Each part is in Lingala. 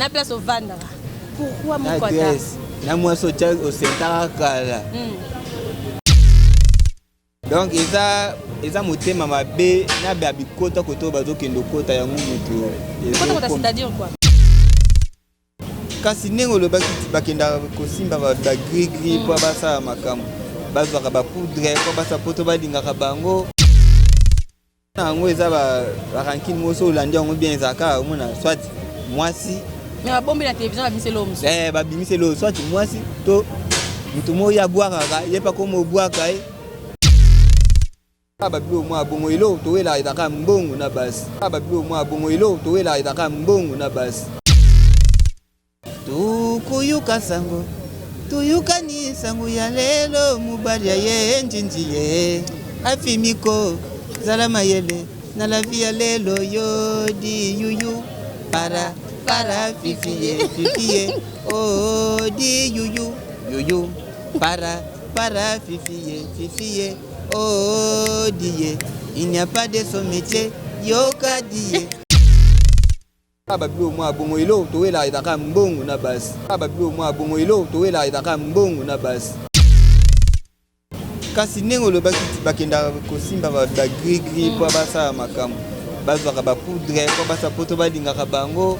Na place ovandaka. Pourquoi Mukwata? Na mwasi otya osentaka kala. Donc eza eza motema mabe na ba bikota koto bazokende okota yango moto. Kota kota c'est-à-dire quoi? Kasi ndenge olobaki bakendaka kosimba ba gris gris mpo basala makambo, bazwaka ba poudre mpo basala poto balingaka bango. Yango eza ba rancune moko soki olandi yango bien ezalaka kaka omona soit mwasi Mais babombi na télévision babimisi eloko mosusu. Eh, babimisi eloko soit mwasi to moto moko ye abwakaka ye mpe akoma obwaka ye. Ba biloko mwa bongo eloko towelaka ezalaka mbongo na basi. Ba biloko mwa bongo eloko towelaka ezalaka mbongo na basi. Tukoyoka sango, toyokani sango ya lelo, mobali ya ye njinji ye afimiko zala mayele na la vie ya lelo yo di yuyu para para fifi ye fifi ye oh di yuyu yuyu para para fifi ye fifi ye oh di ye il n'y a pas de son métier yoka di ye. Ba biloko mwa bongo eloko towelaka ezalaka mbongo na basi. Ba biloko mwa bongo eloko towelaka ezalaka mbongo na basi. Kasi ndenge olobaki bakendaka kosimba ba gris gris mpo basala makambo, bazwaka ba poudre mpo basala poto balingaka bango.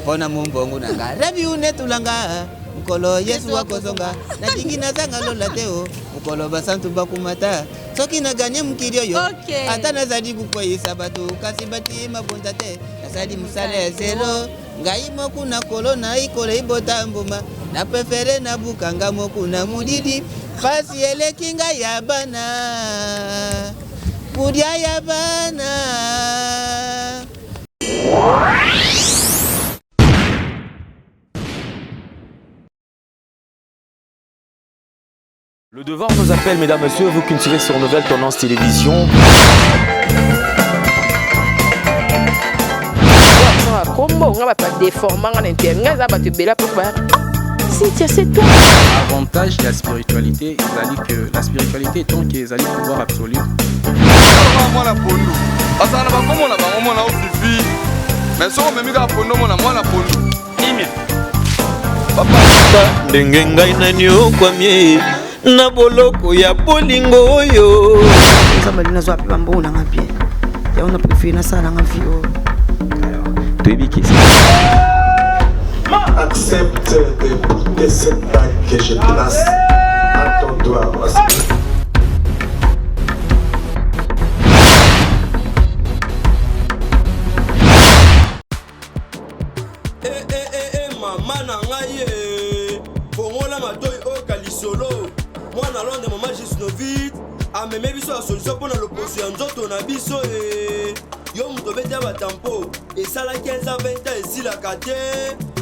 Mpona mombongo na nga rabi unetulanga mokolo Yesu akozonga nalingi nazanga lola te o mokolo basantu bakumata soki na ganye mokili oyo ata nazali kokweyisa bato kasi batii mabonza te nasali mosala ya zero ngai moku na kolo na ikolo ibota mbuma na prefere nabukanga moku na molili pasi eleki ngai ya bana kulia ya bana. Le devoir nous appelle, mesdames, messieurs, vous qui nous suivez sur Nouvelle Tendance Télévision. Kombo nga bato badeforma nga na internet nga eza bato ebele apo ba Cynthia, c'est toi. Avantage ya spiritualité ezali que la spiritualité étant que ezali pouvoir absolu. Mwana pondu azala na bakombo na bango mwana ofifi mais soki omemi kaka pondu omona mwana pondu imia. Papa ndenge ngai naniokwami na boloko ya bolingo oyo. Nzambe alingi nazwa mpe bambongo nanga bien, yango na préféré nasala nanga vie oyo. Toyebi ke Accepte de porter cette bague que je place à ton doigt. Eh, eh, eh, eh, mama na ngai eh. Fongola matoi oyoka lisolo. Mwana Londres, mama Gisnovit ameme biso ya solution mpo na loposo ya nzoto na biso eh. Yo moto obeti ya batampo esala 15 ans 20 ans esilaka te.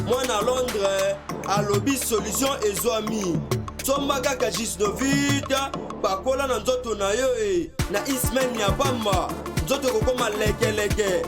Mwana Londres alobi solution ezwami. Somba kaka Gisnovit, pakola na nzoto na yo eh. Na ismail ya pamba nzoto ekokoma lekeleke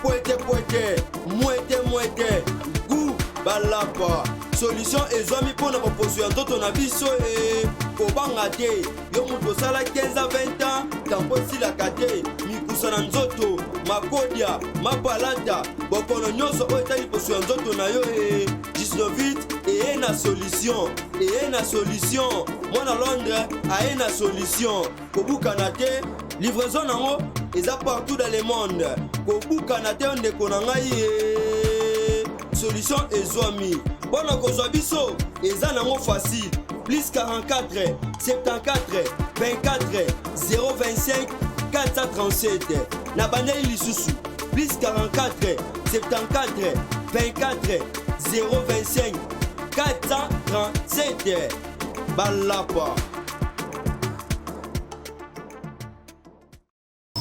pwete pwete mwete mwete gu balapa. Solution ezwami mpo na baposo ya nzoto na biso e. Kobanga te yo moto osala 15 a 20 ans tampo esilaka te. Mikusa na nzoto, makodia, mapalata, bokono nyonso oyo etali poso ya nzoto na yo e. Gisnovit eye na solution, eye na solution. Mwana Londres aye na solution. Kobukana te, livraison nango eza partout dans le monde. Kobukana te ndeko na ngai ye. Solution ezwami mpo na kozwa biso eza nango facile. Plus 44 74 24 025 437. Na bandeli lisusu plus 44 74 24 025 437. Balapa.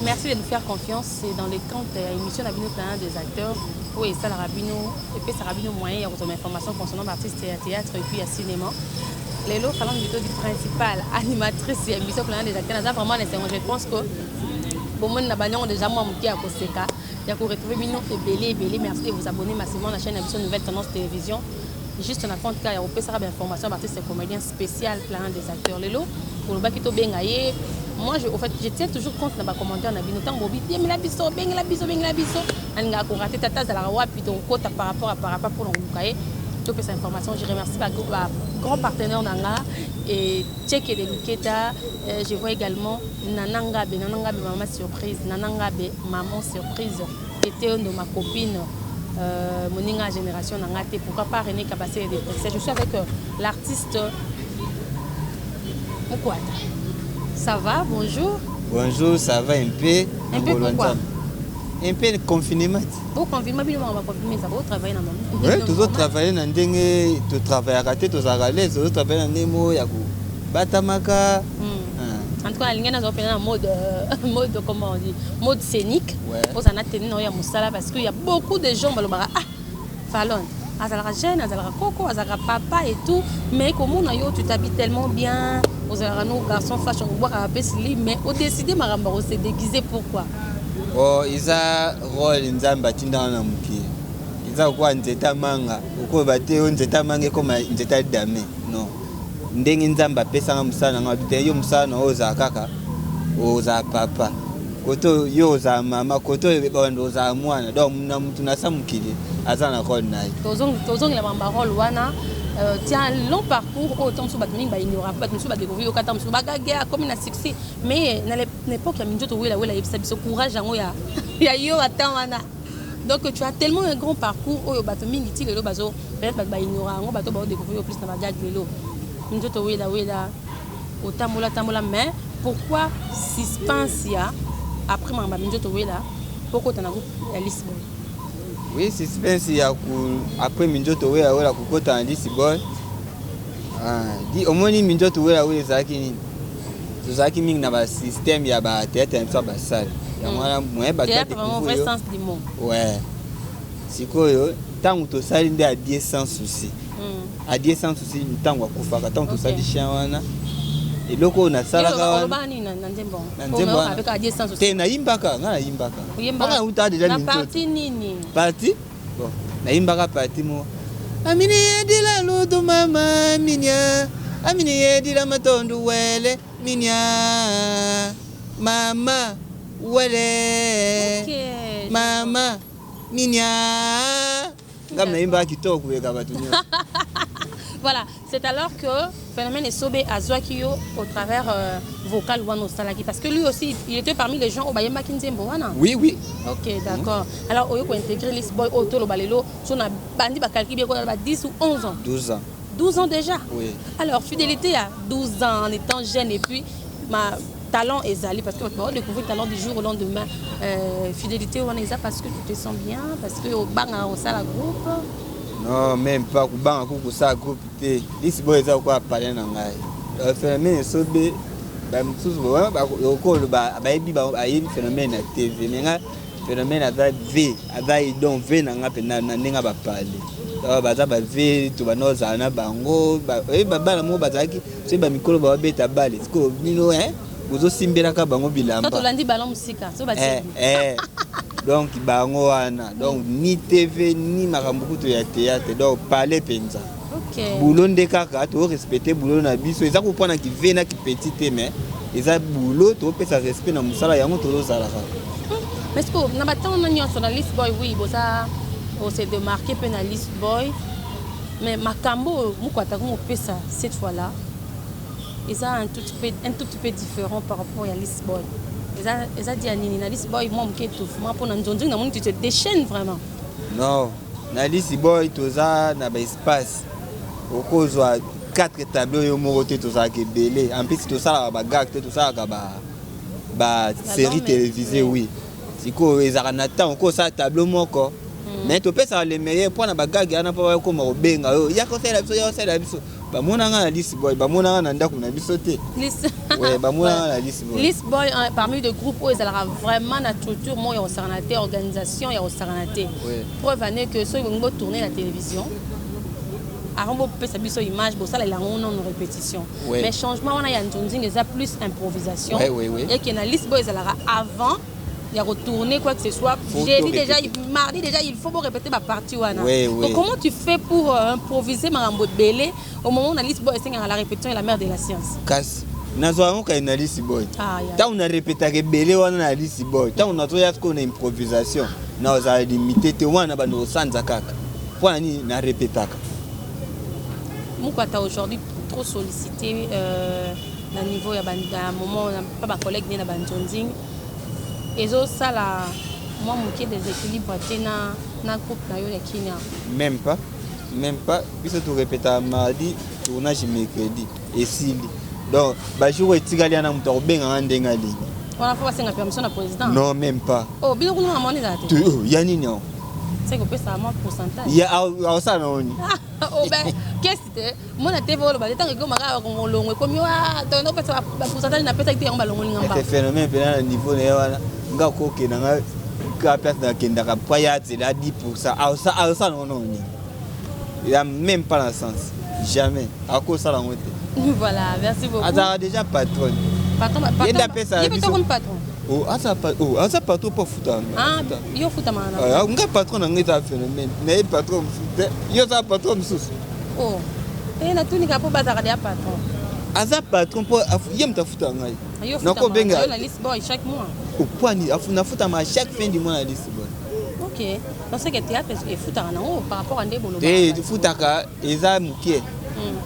Merci de nous faire confiance. C'est dans les comptes ya émission na bino Planète des acteurs oyo esalaka bino, epesaka bino moyen ya kozwa information concernant baartiste ya théâtre et puis ya cinéma. Lelo Falande Bitodi, principale animatrice ya émission Planète des acteurs, naza vraiment na esengo. Je pense que bomoni na banyango déjà mwa moke ya koseka ya koretrouver bino ebele ebele. Merci de vous abonner massivement na chaîne na biso Nouvelle Tendance Télévision, juste na compte ka ya kopesaka bainformation ya baartiste comédien spécial Planète des acteurs. Lelo olobaki tobenga ye Moi, je, au fait, je tiens toujours compte na bacommentaire na bino. Ntango bobi biemela biso, bengela biso, bengela biso, nalingaka korater tata azalaka wapi, tokokota par rapport à par rapport mpona koluka ye, topesa information. Je remercie ba grand partenaire na nga et Tcheke de Luketa. Je vois également Nana Ngabe, Nana Ngabe maman surprise, Nana Ngabe maman surprise, était de ma copine, moninga génération na nga te. Pourquoi pas René Kabasele de Bruxelles. Je suis avec l'artiste Mukwata. Ça va? Bonjour. Bonjour, ça va un peu. Un peu pourquoi? Un peu confinement. Bon, confinement, bino ba confinement, ça va travailler na maman. Oui, toujours travailler na ndenge to travaillaka te, tozalaka à l'aise, tozo travailler na ndenge moko ya kobatamaka. En tout cas, nalingi naza mpenza na mode, comment on dit, mode scénique. Ozala na tenue na oyo ya mosala, parce que y a beaucoup de gens balobaka: "Ah, Falon azalaka jeune, azalaka koko, azalaka papa et tout." Mais komona yo, tu t'habilles tellement bien, ozalaka no garçon fashion, obwakaka mpe slim, mais odécide makambo ya kose déguiser, pourquoi? Oh, eza rôle Nzambe atindaka na mokili. Eza kokoa nzete ya manga, okoyeba te oyo nzete ya manga ekoma nzete ya dame. Non, ndenge Nzambe apesanga mosala na nga te, yo mosala na oyo ozala kaka ozala papa, kote yo ozala mama, kote oyo bando ozala mwana. Donc na mutu na sa mokili aza na rôle na ye. Tozongela makambo ya rôle wana. Tia un long parcours oyo ntango mosusu bato mingi baignora, bato mosusu badécouvrir yoka, ntango mosusu bagage akomi na succès. Mais na l'époque ya Minzoto Wela Wela, yebisa biso courage yango ya yo ata wana. Donc tu as tellement un grand parcours oyo bato mingi ti lelo bazo, peut-être bato baignora yango, bato baodécouvrir yo plus na bagage lelo. Minzoto Wela Wela, otambola tambola, mais pourquoi suspense ya après makambo ya Minzoto Wela po okota na groupe ya Lisboy? Oui, suspense ya ku après Minzoto Wela Wela kokota na Lisboy. Ah, di omoni Minzoto Wela Wela ezalaki nini? Tozalaki mingi na basystème ya bathéâtre na biso ya basale, yango wana moye bato Théâtre vraiment, vrai sens du mot. Ouais, sikoyo ntango tosali nde Adie sans souci. Adie sans souci, ntango akufaka, ntango tosali chien wana, eloko oyo nasalaka wana Olobaka nini na nzembo? Na nzembo wana te, nayimbaka, nga nayimbaka. Nga nauta déjà Na partie nini? Partie, bon, nayimbaka partie moko: "Amini yedila lutu mama minia, amini yedila matondu wele minia mama wele." Mama minia, ngam nayimbaka kitoko koleka bato nyonso. Voilà, c'est alors que Phénomène Esobe azwaki yo au travers vocal wana osalaki, parce que lui aussi, il était parmi les gens oyo bayembaki nzembo wana. Oui. Ok, d'accord. Alors oyo kointégrer Lisboy oyo toloba lelo, so na bandi bacalculer bien, kozala ba 10 ou 11 ans. 12 ans. 12 ans déjà? Oui. Alors fidélité à 12 ans en étant jeune, et puis ma talent ezali, parce que bato découvrir talent du jour au lendemain. Fidélité wana eza parce que tu te sens bien, parce que obangaka kosala groupe? Non, même pas kobanga ku kosala groupe te. Lisboy eza kokola pale na ngai. Phénomène Esobe, bamosusu okoloba bayebi, ayebi Phénomène na TV, mais nga Phénomène aza v, aza donc v na nga mpe na ndenge bapale baza bave to banda ozala na bango. Oyebi babala moko bazalaki soki bamikolo babeta bale, sikoyo bino bozosimbelaka bango bilamba. Tolandi ballon mosika so. Donc bango wana, donc ni TV ni makambo kutu ya théâtre, donc pale mpenza. Boulot nde kaka torespecte boulot na biso. Eza kopwana kive na kipeti te, mais eza boulot, topesa respect na mosala yango tozozalaka. Mais ce que na batango na nyonso na List Boy, oui, boza ose démarquer mpe na List Boy, mais makambo oyo Mokwata komopesa cette fois là eza un tout petit peu différent par rapport ya List Boy. Eza dia nini na List Boy? Mwa moke étouffement mpona nzonzingi, namoni tu te déchaîne vraiment. Non, na List Boy toza na baespace, okozwa 4 tableau yo moko te, tozalaka ebele. En plus tosalaka bagag te, tosalaka basérie télévisée. Oui, sikoyo ezalaka na temps okosala tableau moko, mais topesaka le meilleur mpo na bagage wana, mpo bakoma kobenga yo: "Yaka osalela biso, yaka osalela biso." Bamonanga na List Boy, bamonanga na ndako na biso te. Bamonanga na List Boy. List Boy, parmi de groupe oyo ezalaka vraiment na structure moko ya kosakana te, organisation ya kosakana te. Preuve ane que soki bolingi botourne na télévision, avant bopesa biso image, bosalela yango nano répétition. Mais changement wana ya nzonzinga eza plus improvisation. Eke na List Boy ezalaka avant ya retourner quoi que ce soit, jeudi déjà, mardi déjà, il faut répéter ma partie wana. Donc comment tu fais pour improviser makambo ebele au moment où na List Boy esengaka la répétition est la mère de la science? Kasi Nazwa yango kaka na Lisi Boy. Ntango na repetaka ebele wana na Lisi Boy, ntango nazoya sikoyo na improvisation, nazala limite te wana bando kosanza kaka. Mpo na nini na repetaka? Mukwata aujourd'hui trop sollicité na niveau ya ba moment pa ba collègue ne na ba nzonzing ezosala mwa moke déséquilibre te na groupe na yo ya Kenya? Même pas, même pas. Biso torepetaka mardi, tournage mercredi, esili. Donc bajour etikali wana, moto akobenganga ndenge alingi. Wana fo basenga permission na président? Non, même pas. Oh, bino kuna na moni ezala te? Oh, ya nini yango? Se kopesa mwa pourcentage. Ya aosala na oni? Oh, ben kesi te, mona te, oloba te, ntango ekomaka kolongo ekomi wa tondo opesa bapourcentage, napesaki te, yango balongoli nga mba. Phénomène mpena na niveau na ye wana, nga kokenda nga ka place nakendaka po ya nzela 10, aosala nango nao nini? Ya même pas na sens, jamais akosala yango te. Voilà, merci beaucoup. Azalaka déjà patron. Patron. Ye nde apesaka ye mpe biso. Tokomi patron. Oh, oh, aza patron mpo afuta. Ah, yo ofutamaka na Ah, nga patron na ngai eza phénomène na ye, patron mosusu te. Yo oza patron mosusu. Oh, eh, natunika mpo bazalaka deya patron. Aza patron mpo ye moto afuta ngai. Yo Nakobenga. ofutamaka na list boy chaque mois? Opwani nafutama chaque fin du mois na list boy. Ok, parce que théâtre efutaka nango par rapport à nde boloba. Te, efutaka eza moke.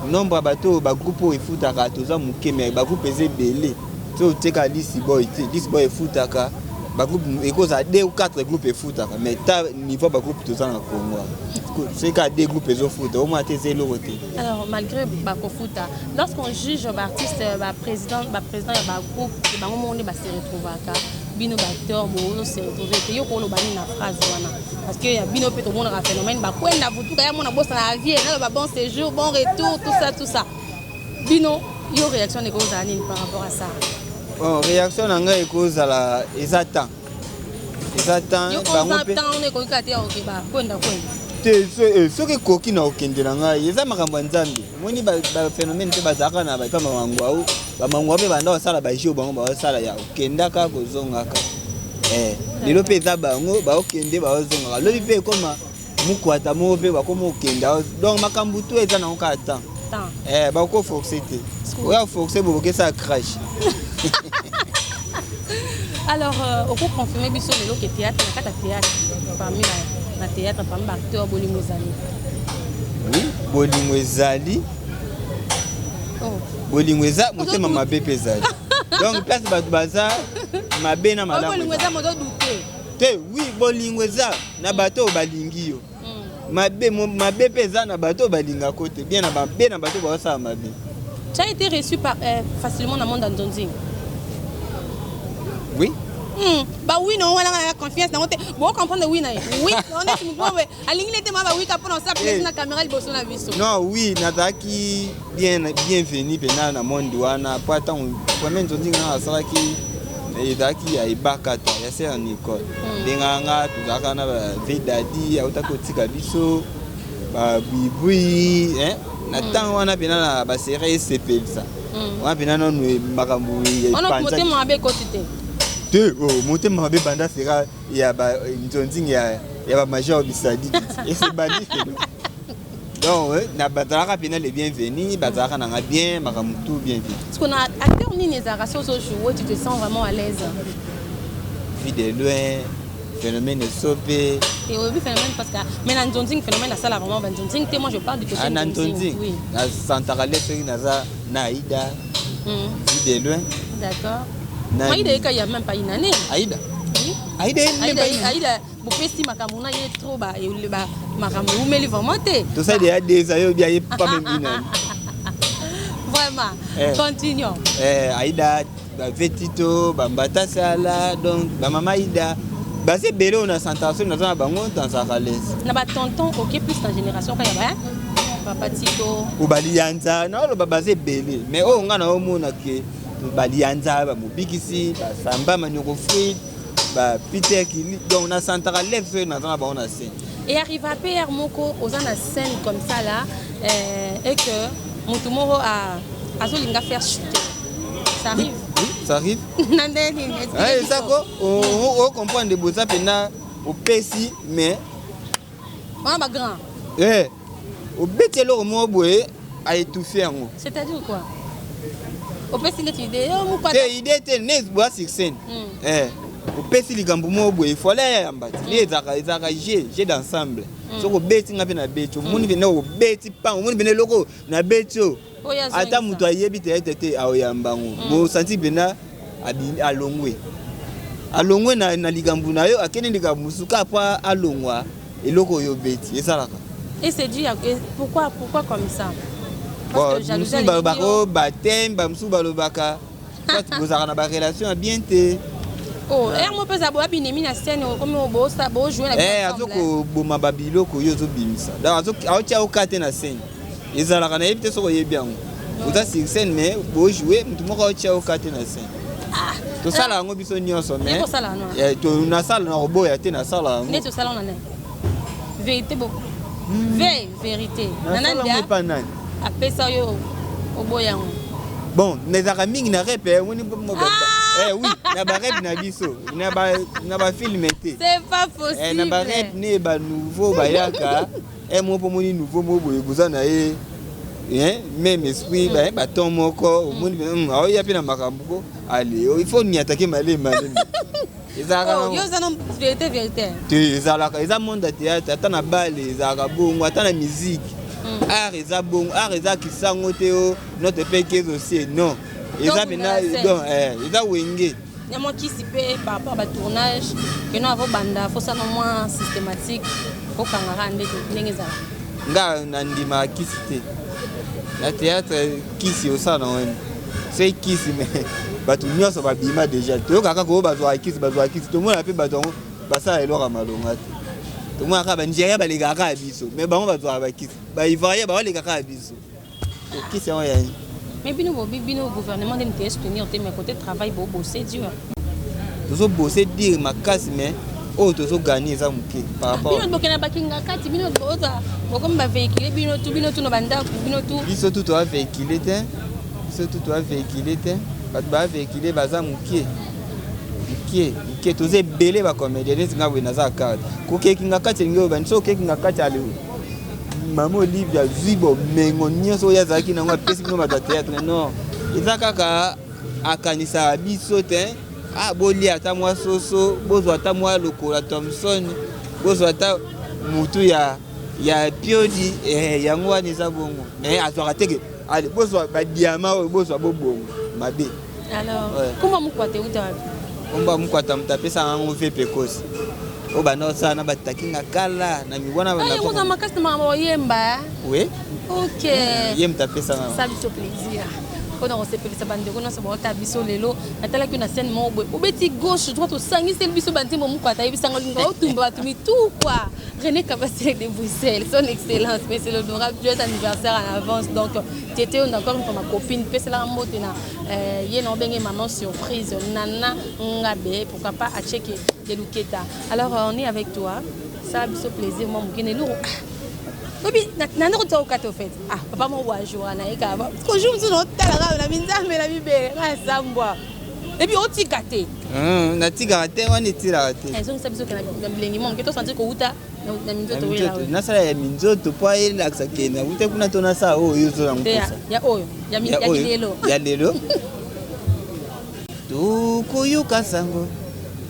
Nombre ya bato oyo, bagroupe oyo efutaka, toza moke, mais bagroupe eza ebele. So otieka lisi boy te, lisi boy efutaka, bagroupe ekozala 2 ou 4 groupe efutaka, mais ta niveau bagroupe toza na Congo, soki kaka 2 groupe ezofuta, omona te, eza eloko te. Alors, malgré bakofuta, lorsqu'on juge baartiste, baprésident ya bagroupe, bango moko nde base retrouvaka. Bino baacteur bozose retrouve te, yo koloba nini na phrase wana? Parce que ya bino mpe tomonaka phénomène bakwenda butuka ya mona bosana ya vie, naloba bon séjour, bon retour, tout ça, tout ça. Bino, yo réaction ekozala nini par rapport à ça? Bon, réaction na ngai ekozala eza temps, eza temps. Yo bango oza mpe temps wana ekoki kaka te ya okeba kwenda kwenda? Te, soki ekoki na kokende na ngai, eza makambo ya Nzambe. Omoni baphénomène mpe bazalaka na baepa bamangwau, bamangwau mpe banda kosala bajour, bango baosala ya kokendaka kozongaka. Lelo mpe eza bango baokende baozongaka, lobi mpe ekoma mokwata moko mpe bakoma kokenda. Donc makambo to eza nango kaka temps. Temps. Bakoforce te, oya force bobokesala crash. Alors, okoconfirme biso lelo ke théâtre, na kati ya théâtre, parmi na théâtre, parmi baacteur, bolingo ezali? Oui, bolingo ezali. Oh. Bolingo eza, motema mabe mpe ezali. Donc place bato baza mabe na Oyo malamu. Bolingo eza. eza, mozo dute. Te, oui, bolingo eza na bato oyo balingi yo. Mabe mabe mpe eza na bato oyo balingako te bien, na mabe na bato oyo baosala mabe. Tu as été reçu par, facilement dans le monde nzonzing? Oui. Ba oui na wana na confiance nango te, bo comprendre oui na ye. Oui, on est mutu boye alingi nete ma ba oui ka mpona osala plaisir na caméra liboso na biso. Non, oui, nazalaki bien, bienvenu mpena na monde wana, po ntango premier nzonzingi nga nasalaki ezalaki ya Ebakata ya ser Nicole. Ndenge nga tozalaka na bavedadi autaki kotika biso babwibwi na ntango wana mpena na basérie esepelisa wana mpena nanu makambo Wana epanzaki. Motema mabe ekoti te? Te, oh, motema mabe banda sera ya nzonzingi ya bamajor bisadi esebandi. Donc na bazalaka mpena le bienvenu, bazalaka nanga bien, makambo tout bien bien. Parce qu'on a acteur nini ezalaka so ozojoue, tu te sens vraiment à l'aise? Vie de loin, phénomène esope. Et oyebi phénomène, parce que mais na nzonzing phénomène asala vraiment banzonzing te. Moi je parle du côté Ah, na nzonzing. nzonzing. Oui. Nasantaka le soki naza na Aida, vie de loin. D'accord. Nani? Aïda eka ya même pas une année. Aida. Oui. Aida ye même Aïda. pas une- Aïda bopesi makambo na ye trop, makambo eumeli vraiment te. Tosali ya 2 ans, yo bia ye pas même une année. Vraiment. Eh. Continuons. Aida, bavetito bambata sala, donc bamama Aida baza ebele oyo na santaka soki naza na bango nazalaka lese. Na batonton ok, plus na génération kaka ya ba papa Tito. O balianza, naoloba baza ebele, mais oyo nga naomona ke balianza, bamobikisi, basamba manioko fruit, bapeter kili, donc nasantaka leve soki naza na bango na scène. Et arrive à PR moko oza na scène comme ça là, et que motu moko azolinga faire chuter, ça arrive? Oui, ça arrive. Na ndenge nini? Ah, eza ko ocomprendre boza mpena opesi, mais Wana bagrand. Obeti eloko moko boye aétouffe yango. C'est-à-dire quoi? Opesi neti idée yo mukwata. Te idée te ne boa sur scène. Mm. Eh opesi likambo moko boye fole ya yamba ti ne ezalaka ezalaka jeu jeu d'ensemble. Mm. Soki obeti nga mpe na beti omoni mpe na obeti pan omoni mpe na eloko na beti oyo ata moto ayebi teyete te aoyamba yango mm. bosanti mpena alongwe alongwe na, na likambo na yo akende likambo mosusu kaka mpo alongwa eloko oyo obeti esalaka. Et c'est dit pourquoi pourquoi comme ça? Mosusu balobaka o oh, bateme, bamosusu balobaka soit bozalaka na barelation ya bien te. Oh, heure moko mpe boya binemi na scène okomi bojoue na eh, azo koboma babiloko oyo ozobimisa donc aotya oka te na scène ezalaka nayebi te soki oyebi yango oza sur scène mais bojoue motu moko aotya oka te na scène ah. Tosala yango biso nyonso mais eh, nasala na koboya te nasala yango. Vérité bo v vérité nana nani apesa yo oboya yango? Bon, ezalaka mingi na rep eh, omoni ah! eh, oui na barep na biso na bafilme te. C'est pas possible. Eh, na barep ne banouveau bayaka e moko mpo omoni nouveau moko boye boza na ye même esprit mm. baton moko omoni hmm, aoya mpe na makambo ko ale il faut niatake malemi malemi. Ezalaka oh, vérité vérité te ezalaka eza monde ya théâtre ata na bale ezalaka bongo ata na musique mm. Art eza bongo art eza kisango te o notre mpe kezosie non eza mpena donc eh, eza wenge. Ya mwa kisi mpe par rapport batournage keno avobanda fosana mwa systématique okangaka ndenge ezalaka. Nga nandimaka kisi te na théâtre kisi osala na wani soki kisi me bato nyonso babima déjà toyokaka kaka oyo bazwaka kisi bazwaka kisi tomona mpe bato yango basala eloko ya malonga te tomona kaka banigeria balekaka kaka biso mais bango bazwaka bakisi baivoirien baoleka kaka biso kisi yango yani. Mais bino bobi bino gouvernement nde moto soutenir te mais côté travail bobose dur. Tozobose dire makasi mais oyo tozoganye eza moke par rapport bino bokenda bakinga kati bino boza bokomi bavéhicule bino tu bino tu na bandako bino tu. Biso tu toa véhicule te biso tu toa véhicule te bato baa véhicule baza moke moke moke toza ebele bacomédien neti nga boye naza carte kokekinga kati elingi oyo bani so okekinga kati ale mama Olivia azwi bomengo nyonso oyo azalaki nango apesi bino bato ya théâtre non eza kaka akanisaka biso te ah bolia ata mwa soso bozwa ata mwa lokola Thomson bozwa ata mutu ya ya piodi eh, yango wana eza bongo mais azwaka teke ale bozwa badiama oyo bozwa bobongo mabe. Alors komba mokwata euta wapi? Komba mokwata moto apesaka yango vepe kosi oyo banda osala na batakinga kala na miwana. Oza makasi na makambo oyemba. Oui. Ok. Ye moto apesaka. Sa biso plaisir mpona kosepelisa bandeko nyonso baota biso lelo natalaki na scène moko boye obeti gauche droite osangiseli biso banzembo mokwata ayebisanga olinga otumba bato mitu quoi. René Kabasele de Bruxelles, son excellence, monsieur l'honorable, joyeux anniversaire en avance. Donc, tu étais encore une fois ma copine, pesela mbote na ye na obenge maman surprise, Nana Ngabe, pourquoi pas à Tchèque de Luketa. Alors, on est avec toi, ça a biso plaisir, moi, mokene lourd. Obi, nana ko tsoka au fait. Ah, papa mo wa jour na eka. Ko jour mzu no tala ka na minzambe na bibele, na sambwa. Et puis otika te. Natikaka te wana etilaka te. Ezongisa biso na bilengi mo moke tosanti kouta na minzoto oyo nasala ya minzoto mpo ayelakisa ke nauta kuna to nasala oyo ozolango ya oyo ya lelo ya lelo tukuyuka sango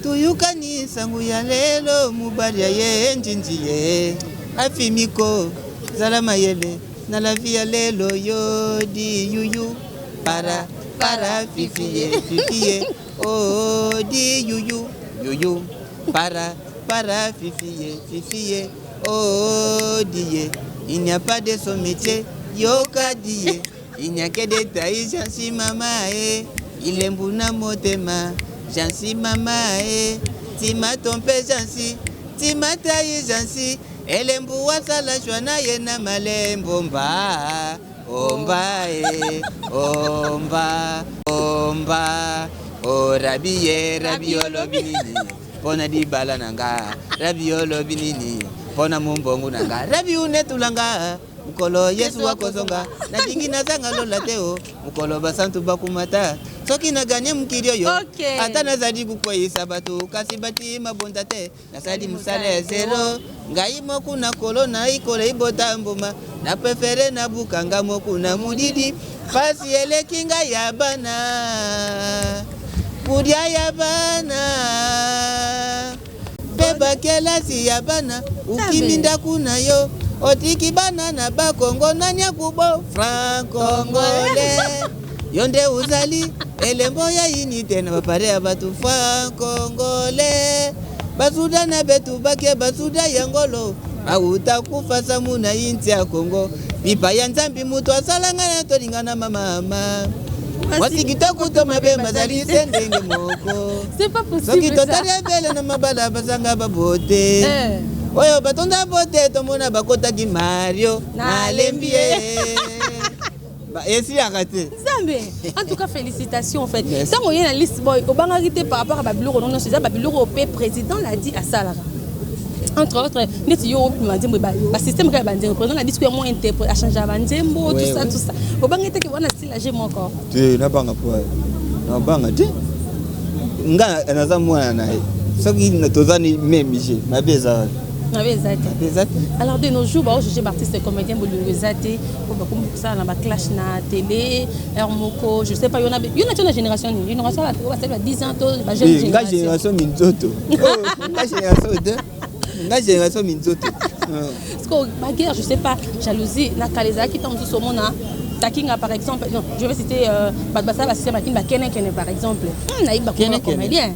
tuyukani sango ya lelo mobali ya ye njinji ye afimiko zala mayele na la vie ya lelo yo di yuyu para para fifiye fifiye oh di yuyu yuyu para para fifiye fifiye oh diye il n'y a pas de son métier yoka diye il n'y a que des tailles jansi mama e ilembu na motema jansi mama e tima tompe jansi tima tayi jansi elembu wasala shwa na ye na malembo mba omba e omba omba o rabi ye rabi olobi nini mpona libala na nga rabi olobi nini mpona mombongo na nga rabi unetula nga mokolo Yesu akozonga nalingi nazanga lola te o mokolo basantu bakumata. Soki na ganye mokili oyo, Ok. ata nazali kokweyisa bato, kasi bati mabonza te. Nasali mosala ya zero, ngai moku na kolo na ikola ibota mbuma. Na prefere nabuka nga moku na molili, pasi eleki ngai ya bana, kulia ya bana mpe bakelasi ya bana. Ukimi ndako na yo, otiki bana na bakongo, nani akubo franc congolais? Yo nde ozali elembo ya unité na bapare ya bato. Franc congolais, basuda na betu bake, basuda ya ngolo bauta kufa samu na inti ya Kongo. Bipa ya Nzambi, moto asala ngai na tolingana mamama, mwasi kitoko to mabe, bazali se ndenge moko. C'est pas possible. Soki ça. totali ebele na mabala, bazanga babote. Oyo batonda bote, tomona bakotaki Mario, nalembi ye. Esiyaka te. Nzambe, en tout cas félicitations en fait. Merci. Ntango oye na liste boy, obangaki te par rapport à babiloko no nyonso? Eza babiloko oyo mpe président ladi asalaka, entre autres neti yo obima nzembo, basystème kaka ya banzembo. Président ladi sikoyo yango interprète, achange banzembo, tout ça, tout ça. Obangi te ke wana style age moko? Te, nabanga po nabanga te. Nga naza mwana na ye. Soki toza ni même jeu, mabe eza wapi? Mabe eza te. Mabe eza te. Alors, de nos jours, baojuge baartiste comédien, bolingo eza te, po bakomi kosala na baclash na télé heure moko. Je sais pas, yo na yo na tio na génération nini? Génération bato basali ba 10 ans to bajeune? Eh, nga génération minzoto. Oh, nga génération te, nga génération minzoto. Parce que baguerre, je sais pas, jalousie na kala ezalaki. Ntango mosusu omona takinga par exemple, non, je vais citer bato basala basystème akini, bakenekene par exemple. Nayebi bakoma Kenekene. comédien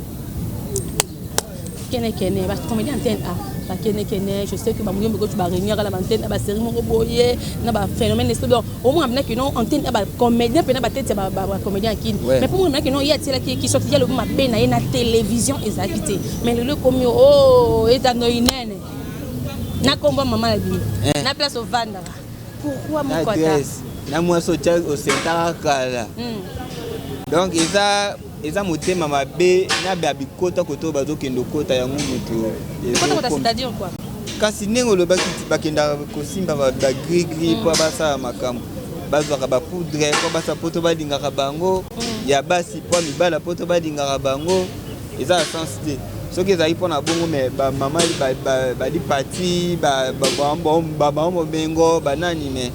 kenekene, bacomédien antenne A, bakenekene. Je sais que bamuyombe koti baréunir na baantenne A, basérie moko boye na baphénomène esprit. Donc omona mpena kino antenne A, bacomédien mpena batete ya bacomédien akini. Mais mpo mona mpena kino ye atielaki ye ki soki ye alobi mabe na ye na télévision ezalaki te. Mais lelo ekomi o etando inene na kombo ya mama na bino Eh. na place ovandaka. Pourquoi Na moko ata adresse na mwasi otya osentaka kala. Donc eza motema mabe na babikota kote oyo bazokende okota yango moto. Kota kota, c'est-à-dire quoi? Kasi ndenge olobaki ti bakendaka kosimba bagrigri mpo basala makambo, bazwaka bapoudre mpo basala poto balingaka bango ya basi, mpo mibala poto balingaka bango. Eza na sens te. Soki ezalaki mpona bongo, me bamama balipati, bamama mobengo, banani, me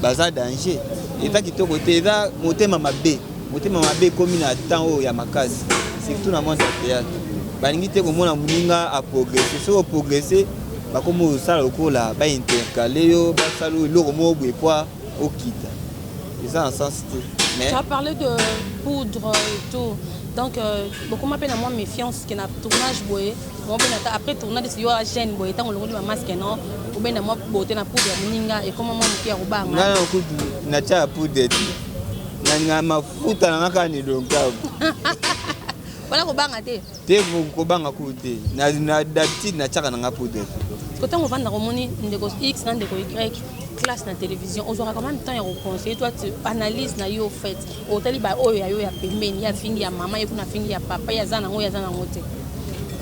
baza danger. Eza kitoko te, eza motema mabe. Motema mabe ekomi na temps oyo ya makasi, surtout na monde ya théâtre. Balingi te komona moninga aprogresse. Soki oprogresse, bakomi kosala lokola baintercale yo, basala oyo eloko moko boye po okita. Eza na sens te, mais Tu as parlé de poudre et tout. Donc, beaucoup mpe na mwa méfiance ke na tournage boye, mo mpe na après tournage yo agene boye, ntango olongoli bamasque, non, obenda mwa beauté na poudre ya moninga, ekoma mwa moke ya kobanga. Ngai na kutu natya ya poudre te, nalinga mafuta na nga kaka na elongi. Wana kobanga te? Te, kobanga kutu te. Na d'habitude natiaka na nga poudre te. Parce que ntango ovandaka, omoni ndeko X na ndeko Y clash na télévision, ozwaka quand même temps ya koconseiller. Toi, tu analyse na yo fait, otali ba oyo ya yo ya pembeni, ye afingi ya mama, ye kuna afingi ya papa, ye aza nango, ye aza nango te.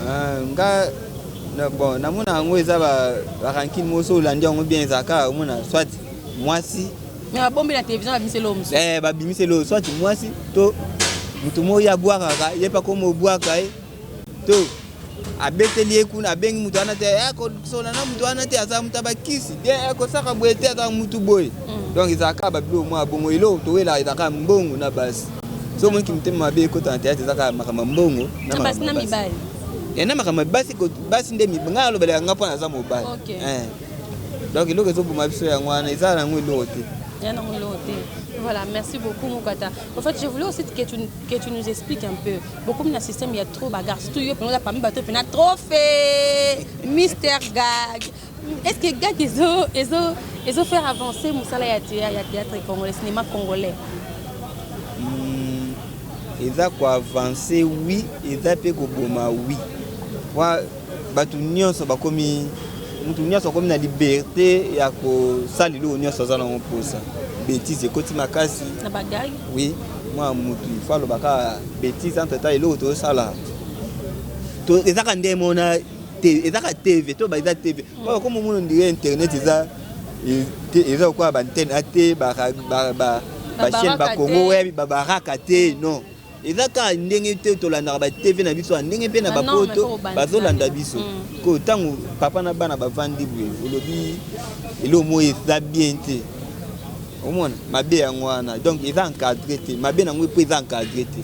Ah, nga bon, namona yango eza barancune moko. So olandi yango bien, ezalaka kaka omona soit mwasi. Mais babombi na télévision, babimisi eloko mosusu. Eh, babimisi eloko, soit mwasi to moto moko ye abwakaka ye, mpe akoma obwaka ye to abeteli ye kuna, abengi moto wana te, eh, kosola na moto wana te, aza moto abakisi te, eh, kosaka boye te, aza motu boye. Donc ezalaka kaka babiloko mwa bongo. Eloko towelaka ezalaka mbongo na basi. So omoniki motema mabe ekota na théâtre, eza kaka makambo ya mbongo. Na basi na mibali. Na makambo ya basi, basi nde ngai alobelaka nga mpo naza mobali. Eh. Donc eloko ezoboma biso yango wana, eza nango eloko te. Ya nango eloko te. Voilà, merci beaucoup Mukata. En fait, je voulais aussi que tu nous expliques un peu. Beaucoup dans le système, il y a trop bagarre. Surtout, il y a parmi bateau, il y a trophée, Mister Gag. Est-ce que gag, ils ont fait avancer mosala ya théâtre congolais, cinéma congolais? Eza koavance, oui. Eza mpe koboma, oui. Po bato nyonso bakomi, mutu nyonso akomi na liberté ya kosala eloko nyonso aza nango mposa. Bétise ekoti makasi. Na bagag? Oui, mwa mutu il faut aloba kaka bétise. Entre temps, eloko tozosala ezaka nde mona te, ezaka TV to eza TV po bakoma omona ondire internet eza eza lokola baantenne ate bachaîne bakongo oyebi babaraka te, non. Eza kaka ndenge te tolandaka ba TV na biso, ndenge mpe na bapoto bazolanda biso. Ko ntango papa na bana bavandi boye, olobi eloko moko eza bien te, omona mabe yango wana. Donc eza encadré te. Mabe nango mpo eza encadré te,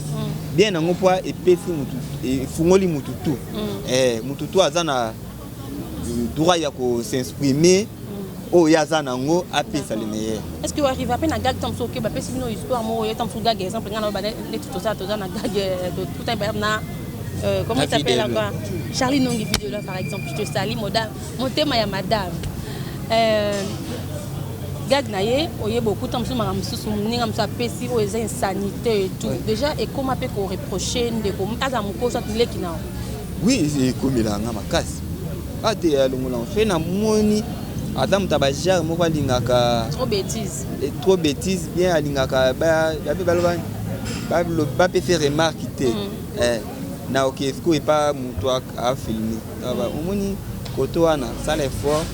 bien nango mpo epesi mutu, efungoli mutu tu. Mutu tu aza na droit ya kos'exprimer. Oyo ye aza nango, apesa le meilleur. Est ce que oarrive mpe na gag, ntango mosusu oke bapesi bino histoire moko oyo, ntango mosusu gag, exemple ngai na neti tosala, toza na gag, tokutani par exemple na comment il s'appelle encore, Charlie Nongi vidéo là par exemple, je te salue modame, motema ya madame, gag na ye oyeba okuta mosusu makambo mosusu, moninga mosusu apesi oyo eza insanité et tout. Déjà ekóma mpe koreproche ndeko aza mokoso leki na? Oui, ekomelaka nga makasi. Ate alongola fe, namoni aza moto ya bagenre moko alingaka trop bêtise. Trop bêtise bien, alingaka bape baloba, bapesa remarque te. Na oke sikoyo epa moto afilme, omoni koto wana, sala effort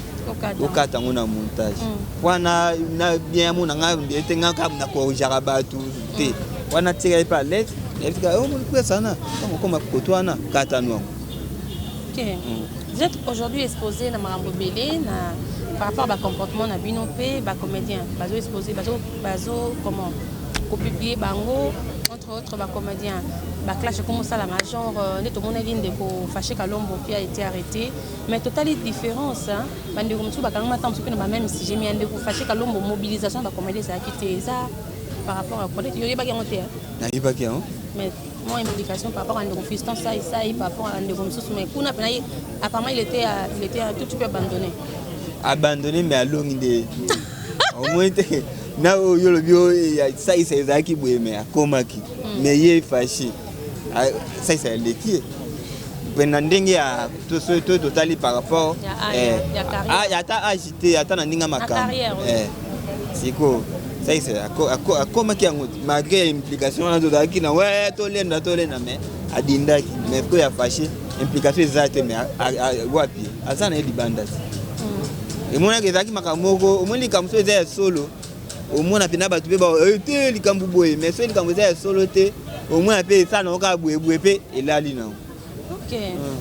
okata yango na montage wana na bien. Amona nga ete nga kaka nakorrigeaka bato te wana, tika ye mpe à l'aise. Nayebika omoni presse wana, ntango okoma koto wana, kata no yango. Ok. Vous êtes aujourd'hui exposé na makambo ebele na par rapport à bacomportement na bino mpe bacomédien bazo exposé, bazo comment kopublier bango, entre autres bacomédien baclash ekomosalama, genre nde tomonaki ndeko Faché Kalombo qui a été arrêté. Mais totali différence, bandeko mosusu bakangama ntango mosusu mpe na bameme sujet, mais ya ndeko Faché Kalombo, mobilisation ya bacomédien ezalaki te. Eza par rapport à peut-être yoyebaki yango te? Nayebaki yango. Mais moi, implication par rapport à ndeko Fiston Sai Sai, par rapport à ndeko mosusu, mais kuna mpena ye apparemment il était tout petit peu abandonné. Abandonné, mais alongi nde. Omoni te na oyo olobi oyo Saisa ezalaki boye, mais akomaki, mais ye Fashi, Saisa aleki ye mpe na ndenge ya to totali par rapport ata age te, ata na ndenge ya makambo. Sikoyo Saisa akomaki yango malgré implication wana tozalaki na we, tolenda tolenda, mais adindaki. Mais ko ya Fashi, implication eza te, mais wapi, aza na ye libanda te. Emonaki ezalaki makambo moko, omoni likambo so eza ya solo, omona mpena bato mpe te likambo boye, mais so likambo eza ya solo te, omona mpe esala nango kaka boyeboye mpe elali nango. Ok,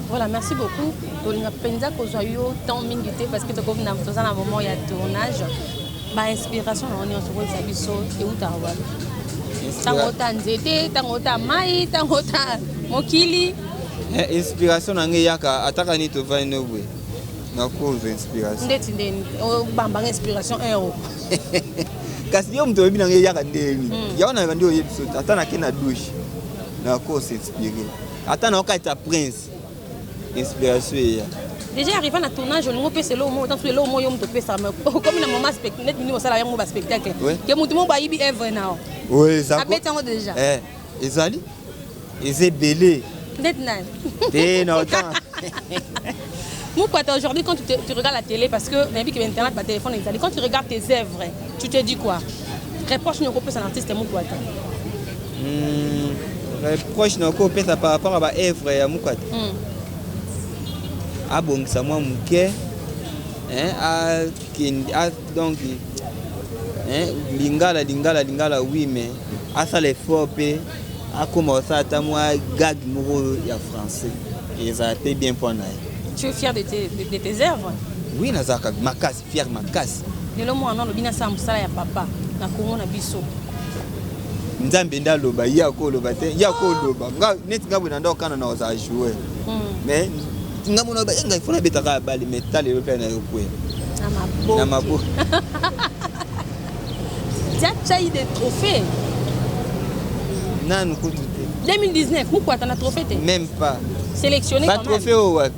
voilà, merci beaucoup. Tolinga mpenza kozwa yo temps mingi te parce que tokomi na toza na moment ya tournage. Bainspiration nango nyonso koyebisa biso eutaka wapi? Ntango ota nzete, ntango ota mai, ntango ota mokili? Inspiration na ngai eyaka ataka nini, tovandi no boye, nakozwa inspiration. Ndeti ndeni obambanga inspiration ero? Kasi yo moto oyebi na ngai eyaka ndeni. Yango na bandi oyebi so, ata nake na douche, nakosinspire, ata naokatisa prince, inspiration eya. Déjà arrivé na tournage, olingi opesa eloko moko, tanso eloko moko yo moto opesaka, mais okomi na moment neti nini osala yango, baspectacle ke motu moko bayibi œuvre na yo, abeti yango déjà. Ezali, eza ebele. Ndeti nani? Te, na otanga. Moukwata, aujourd'hui, quand tu regardes la télé, parce que nayebi que internet, ba téléphone ezali, quand tu regardes tes œuvres, tu te dis quoi? Reproche nini okopesa na artiste Moukwata? Reproche na okopesa par rapport à baœuvre ya Mukwata, abongisa mwa moke, akende donc lingala, lingala, lingala, oui, mais asala effort mpe akóma kosala ata mwa gag moko ya français, ezala mpe bien mpo na ye. Tu es fier de tes œuvres? Oui, nazalaka makasi fier, makasi. Lelo mwana alobi nasala mosala ya papa na Kongo na biso. Nzambe nde aloba, ye akoloba te, ye akoloba. Nga neti nga boye na nda okana na kozala joueur, mais nga mona ngai fo nabetaka ya bale, mais ta lelo mpe na yo kwea na maboko. Tu as eu des trophées? Nanu kutu te. 2019, Mukwata na trophée te? Même pas. Sélectionné. Batrophée oyo wapi?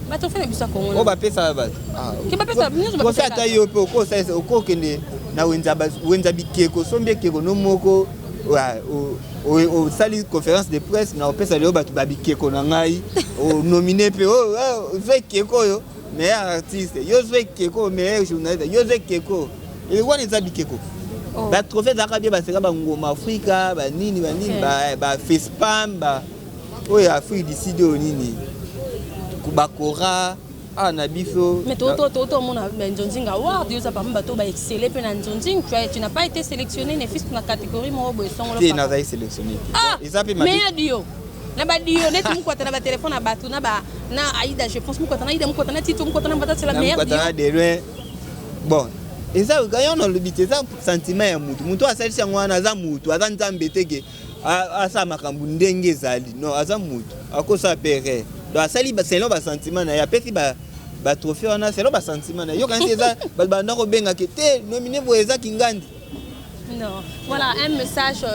Batrophée na biso ya Kongo. Oyo bapesaka bato. Ke bapesa nyonso. Trophée, ata yo mpe okosalisa, okokende na wenza bikeko, osombi ekeko no moko, osali conférence de presse na opesa lelo bato babikeko na ngai, onomine mpe ozwa ekeko oyo meilleur artiste, yo ozwa ekeko oyo meilleur journaliste, yo ozwa ekeko wana. Eza bikeko. Batrophée ezalaka bien, baseka bangoma Afrika, banini banini, bafespam, oyo Afrique du Sud, oyo nini, bakora. Awa na biso. Mais totomona Nzonzing Award, yo oza parmi bato baexcelle mpe na Nzonzing. Tu n'as pas été sélectionné ne fût-ce na catégorie moko boye songolo. Te, nazali sélectionné te. Ah, eza mpe meilleur duo na baduo neti Mukwata na batelefone na bato na ba na Aida, je pense Mukwata na Aida, Mukwata na Tito, Mukwata na Mbata, c'est la meilleure duo na de loin. Bon, eza yango nalobi te, eza sentiment ya mutu. Mutu asalisi yango wana aza mutu, aza Nzambe te ke asala makambo ndenge ezali. Non, aza mutu, akosala mpe erreur. Donc asali selon basentiment na ye, apesi batrophée wana selon basentiment na ye. Yokanisi eza bato banda kobengake te nominé boye, eza kingandi. Non, voilà un message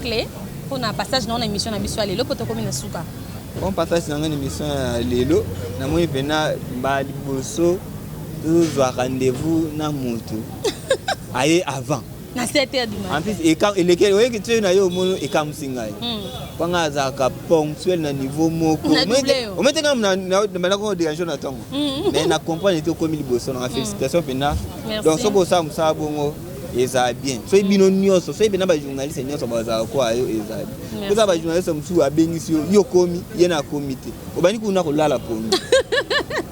clé mpona passage na émission na biso ya lelo, mpo tokomi na suka. Bon, passage na ngai na émission ya lelo, namoni mpena baliboso tozwa rendez-vous na motu aye avant na 7 heures du matin. En plus eleki oyeki te na yo, omoni ekamusi ngai mpo nga azalaka ponctuel na niveau moko. Omoi te nga banda ko déranger na ntongo, mais na comprendre te okomi liboso nanga. Félicitation mpena. Donc soki osala mosala bongo, ezala bien. Soki bino nyonso, soki mpena bajournaliste nyonso bazala kwa yo, ezala bien. Koza bajournaliste mosusu abengisi yo, yo okomi, ye na akomi te, obandi kuna kolala pongi.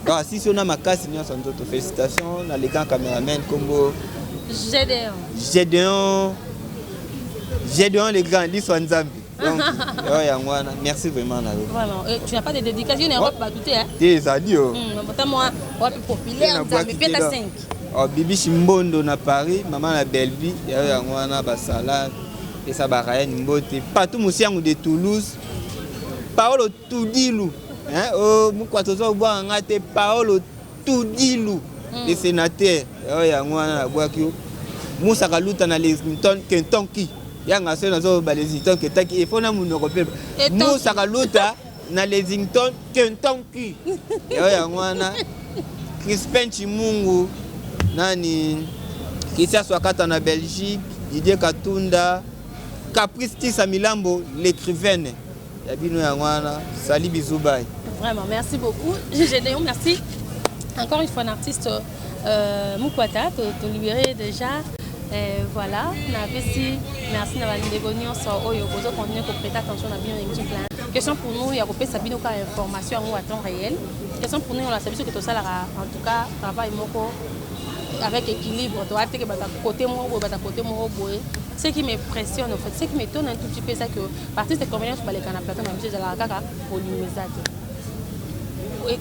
Donc asisi yo na makasi nyonso nzoto. Félicitation na le grand caméraman kombo Gédéon. Gédéon, Gédéon le grand liso ya Nzambe. Donc oyo yango wana, merci vraiment na yo. Vraiment. Tu n'as pas de dédicace, yo na Europe bato te, hein? Te, ezali yo. Mwa wapi populaire Nzambe peta 5. Oh, Bibishi Mbondo na Paris, mama na Belvi, yayo yango wana, basala pesa barayan mbote Patou Mosiango de Toulouse, Paolo Tudilu, hein, oh, mokwa toza kobwaka nga te, Paolo Tudilu le sénateur, oyo yango wana nabwaki yo. Musa Kaluta na Lexington, Kentucky, yanga so nazoba Lexington, Kentucky, efo na monoko mpe. Musa Kaluta na Lexington, Kentucky, oyo yango wana. Crispin Chimungu, nani, Christian Swakata na Belgique, Didier Katunda, Caprice Tisa Milambo l'écrivaine, ya bino yango wana. Sali, bisous, bye. Vraiment, merci beaucoup Gédéon, merci encore une fois. Un artiste Mukwata to libéré déjà. Voilà, napesi merci na bandeko nyonso oyo bozo continuer koprêter attention na bino na émission plein. Question pour nous ya kopesa bino ka information yango à temps réel. Question pour nous, olasa biso ke tosalaka en tout cas travail moko avec équilibre. Toa te ke bato côté moko boye, bato côté moko boye. Ce qui m'impressionne, en fait, ce qui m'étonne un tout petit peu, c'est que artiste comédien nyonso baleka na plateau na biso, ezalaka kaka bolingo eza te,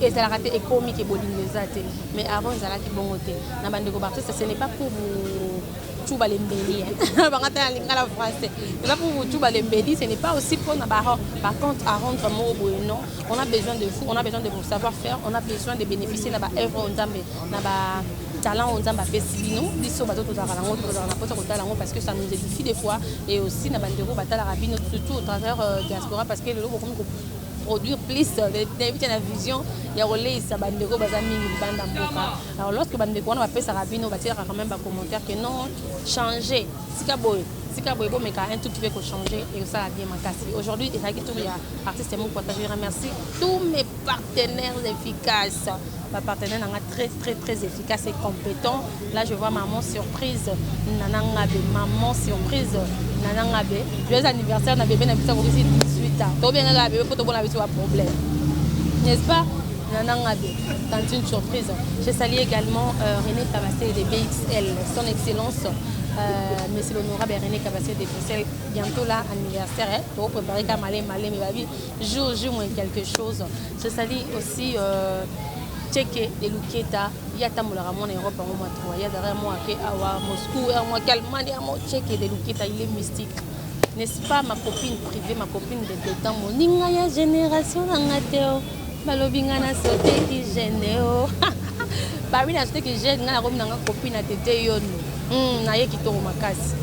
ezalaka te, ekomi ke bolingo eza te. Mais avant ezalaki bongo te na bandeko baartiste. Ce n'est pas pour vous tchouba lembeli, banga ta lingala français, c'est pas pour vous tchouba lembeli, ce n'est pas aussi pour na ba compte à rendre moko boye. Non, on a besoin de vous, on a besoin de vos savoir-faire, on a besoin de bénéficier na ba œuvre Nzambe, na ba talent oyo Nzambe apesi bino. Biso bato tozalaka nango, tozalaka na mposa kotala yango parce que ça nous édifie des fois. Et aussi na bandeko batalaka bino surtout au travers diaspora, parce que lelo bokomi produire plus, nayebi te na vision ya koleisa bandeko baza mingi libanda mboka. Alors lorsque bandeko wana bapesaka bino, batielaka quand même bacommentaire que non, changer sika boye, sika boye, bomeka un tout petit peu kochanger et osala bien makasi. Aujourd'hui ezalaki tour ya artiste Mokwata. Je remercie tous mes partenaires efficaces, bapartenaire nanga très très très efficace et compétent. Là je vois maman surprise Nana Ngabe, maman surprise Nana Ngabe, joyeux anniversaire na bébé na biso akokisi 18 ans. Tobengaka bébé po tobona biso ba problème, n'est-ce pas? Nana Ngabe, tantine surprise. Je salue également René Kabassé de BXL, son excellence monsieur l'honorable René Kabassé de Bruxelles. Bientôt là anniversaire, hein, to préparer ka malé malé, mais babi jour jour moins quelque chose. Je salue aussi Tcheke de Luketa, ye atambolaka mwana Europe yango mwa 3, ye azalaka mwa ake awa Moscou, mwa ke Allemagne, mwa Tcheke de Luketa, il est mystique, n'est-ce pas? Ma copine privée, ma copine de détemps, moninga ya génération nanga te o balobi nga na soteki jeune o babi na soteki jeune, nga nakomi nanga copine ya Tete Yondo. Naye kitoko makasi.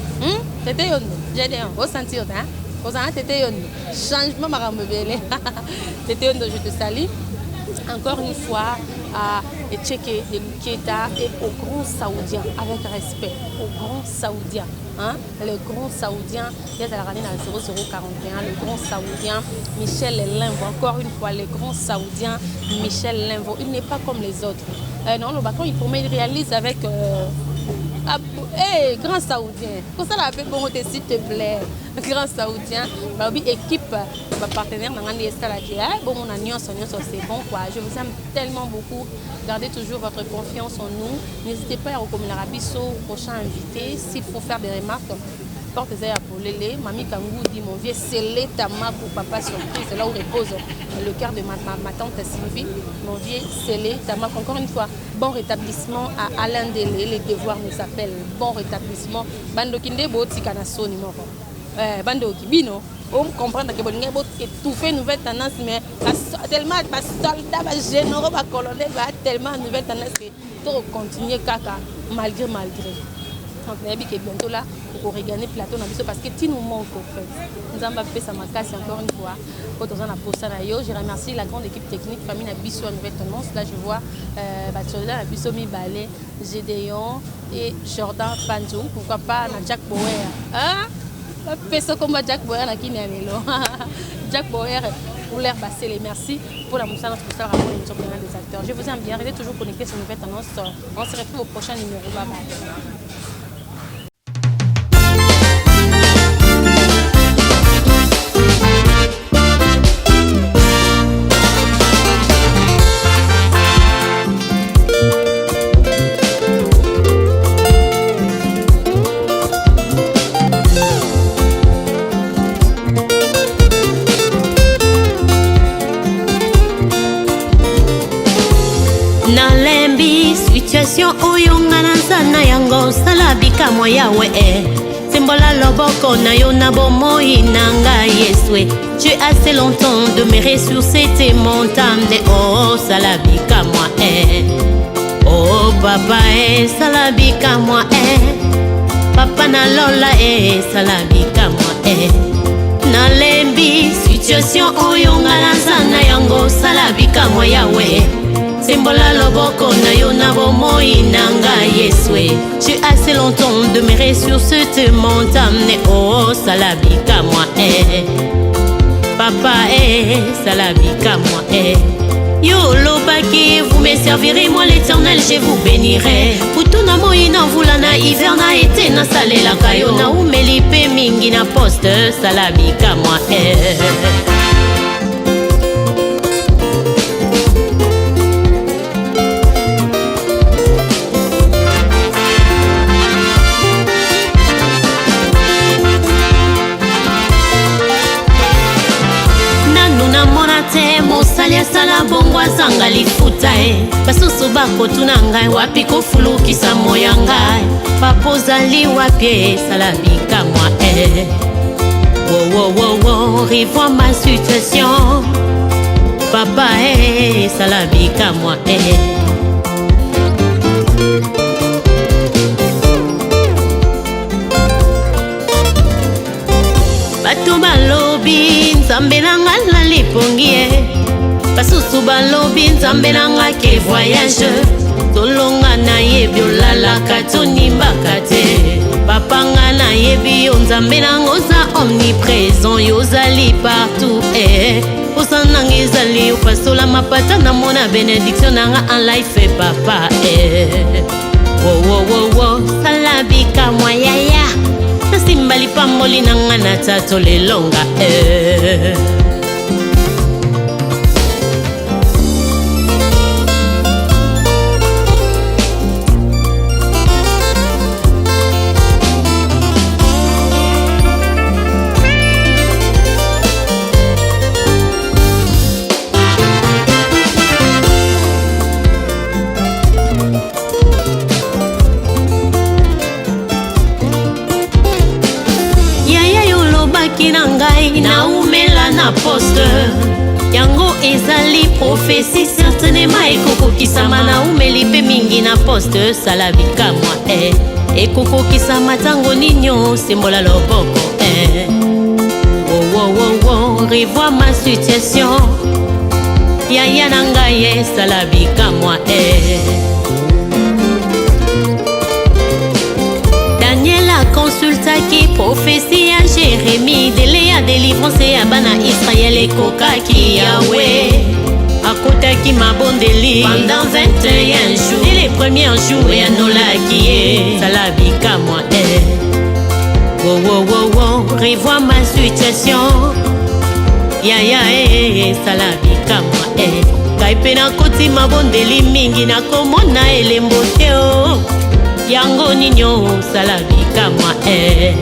Tete Yondo Gédéon, osentir te kozala na Tete Yondo, changement makambo ebele. Tete Yondo, je te salue encore une fois, à Etcheke de Luketa et au grand saoudien, avec respect au grand saoudien, hein? Le grand saoudien yazalaka nde na 0041, le grand saoudien Michel Limvo. Encore une fois, le grand saoudien Michel Limvo, il n'est pas comme les autres. Non, le quand il promet, il réalise avec Hey, grand saoudien kosala mpe bongo te s'il te plaît. Grand saoudien, balobi équipe, bapartenaire na ngai nde esalaki bomona nyonso nyonso, c'est bon quoi. Je vous aime tellement beaucoup. Gardez toujours votre confiance en nous. N'hésitez pas ya kokomelaka biso prochain invité. S'il faut faire des remarques, porte eza ya polele. Mami Kangudi, mon vieux Seleta Maku, papa surprise, là où repose le cœur de ma tante Sylvie, mon vieux Seleta Maku, encore une fois, bon rétablissement à Alain Dele. Les devoirs nous appellent. Bon rétablissement. Bandoki nde botika na soni moko. Bandoki bino comprendre que bolingi bo étouffer nouvelle tendance, mais tellement basoldat, bagénéraux, bacolonel ba tellement nouvelle tendance que tokocontinue kaka malgré malgré. Donc nayebi ke bientôt là okoregagner plateau na biso, parce que tu nous manques au fait. Nzambe apesa makasi encore une fois po toza na posa na yo. Je remercie la grande équipe technique, famille na biso ya nouvelle tendance. Là je vois basoldat na biso mibale, Gédéon et Jordan Panzou, pourquoi pas na Jack Bower, hein? Bapesa komba Jack Bower na kini ya lelo, Jack Bower couleur Basele. Merci pour la mosala tokosalaka pour l'émission Planète des acteurs. Je vous aime bien. Restez toujours connectés sur Nouvelle Tendance. On se retrouve au prochain numéro. Bye bye. Nalembi situation oyo nga naza na yango. Sala bikamwa, Yawe e, sembola loboko na yo na bomoi na ngai, Yesu. J'ai assez longtemps demeuré sur cette montagne. Oh, sala bikamwa e, oh papa e, sala bikamwa e, papa na lola e, sala bikamwa e. Nalembi situation oyo nga naza na yango. Sala bikamwa, Yawe, sembola loboko na yo na bomoi na ngai, Yesu. J'ai assez longtemps demeuré sur cette montagne. Oh, sala bikamwa e, papa e, sala bikamwa e. Yo olobaki: "Vous me servirez, moi l'Éternel je vous bénirai." Butu na moi, na mvula, na hiver, na été, nasalelaka yo. Naumeli mpe mingi na poste. Sala bikamwa e. Nanu namona te mosali asala bongo azanga lifuta e. Basusu bakotuna ngai wapi kofulukisa moya ngai. Papa, ozali wapi? Esala bikamwa e. Wowowowo, revois ma situation, papa e, esala bikamwa e. Bato balobi Nzambe na nga na lipongi ye. Basusu balobi Nzambe na nga ke voyage. Tolonga, nayebi olalaka, tonimbaka te. Papa, nga nayebi yo, Nzambe nanga, oza omniprésent, yo ozali partout eh. Posa nanga ezali opasola mapata, namona bénédiction nanga en life, papa eh. Wowowowo, sala bikamwa yaya, nasimba lipamboli na nga na tato lelonga eh. Yaya, yo olobaki na ngai naumela na poste. Yango ezali prophétie, certainement ekokokisama. Naumeli mpe mingi na poste. Sala bikamwa e, ekokokisama ntango nini? Osembola loboko e. Wowowowo, revois ma situation, yaya na ngai, esala bikamwa e. Daniel akonsultaki prophétie ya Jérémie. Délai ya délivrance ya bana Israele ekokaki. Yawe. Akotaki mabondeli pendant 21 jours. Dès les premiers jours eyanolaki ye. Sala bikamwa eh. Wo wo wo wo, revois ma situation. Yaya eh, eh, sala bikamwa eh. Ngai mpe nakoti mabondeli mingi, nakomona elembo te o. Yango nini o, sala bikamwa eh.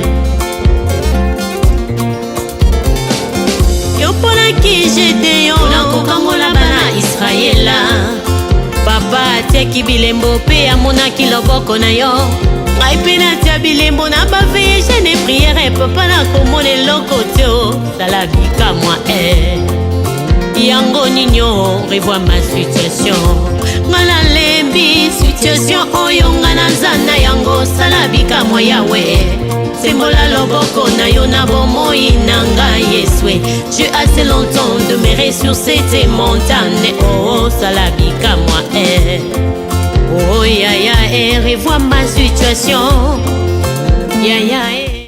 Yoponaki Gedeon nakokangola bana Israela. Papa atiaki bilembo mpe amonaki loboko na yo. Ngai mpe natia bilembo na baveye jeune priere, papa nakomona eloko te o. Sala bikamwa eh. Yango nini o, revois ma situation. Nga nalembi situation oyo nga naza na yango. Sala bikamwa Yawe, sembola loboko na yo na bomoi na ngai Yesue. J'ai assez longtemps demeuré sur cette montagne. Oh, sala bikamwa eh. Oh yaya eh, revois ma situation. Yaya eh.